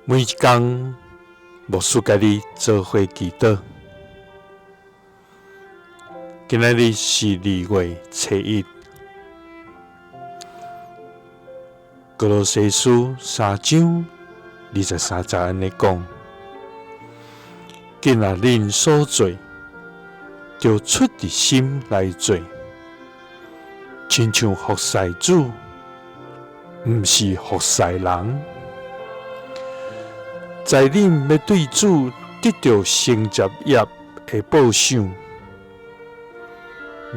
每一工，牧師佮你做伙祈禱。今仔日是2月初1，歌羅西書3章23節按呢講：今若恁所做，著出佇心來做，親像服侍主，毋是服侍人。知恁欲對主得著承接業的報賞，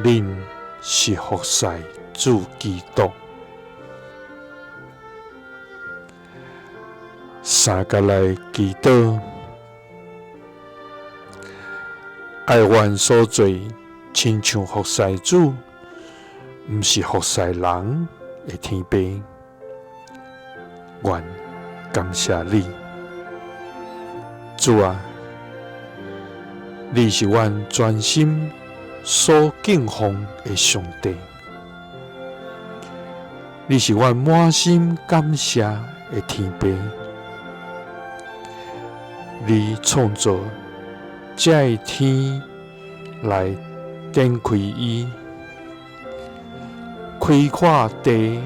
恁是服侍主基督。相共來祈禱，愛願所做，親像服侍主，毋是服侍人的天父，願感謝你。主啊，你是阮全心所敬奉的上帝，你是阮滿心感謝的天父。你創造這个天來展開伊，開闊地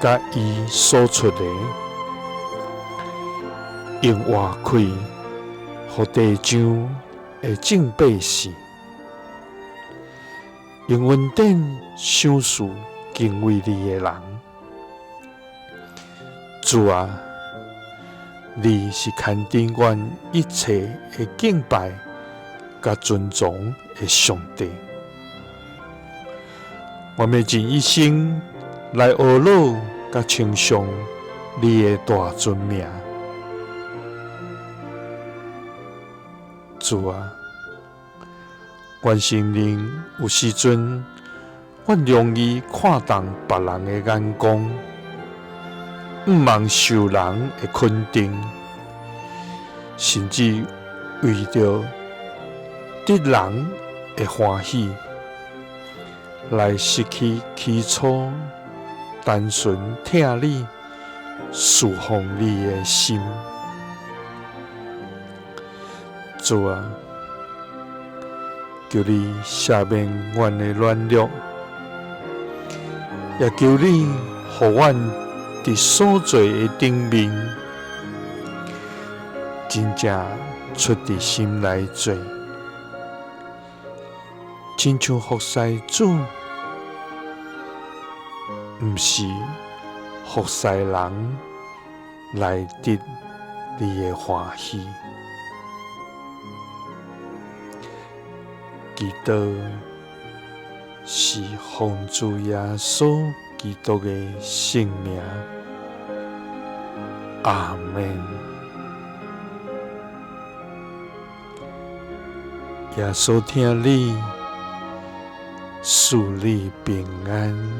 佮伊所出的，用活氣予地上的眾百姓，用恩典賞賜敬畏你的人。主啊，你是牽引阮一切的敬拜佮尊崇的上帝。我欲盡一生來阿樂佮稱頌你的大尊名。主啊，阮承認有時陣，阮容易看重別人的眼光，毋茫受人的肯定，甚至為著得人的歡喜，來失去起初單純疼你、事奉你的心。主啊，求你赦免阮的軟弱，也求你予阮佇所做的頂面，真正出佇心來做，親像服侍主，毋是服侍人來得你的歡喜。祈禱是奉主耶穌基督的聖名，阿們。耶穌疼你，賜你平安。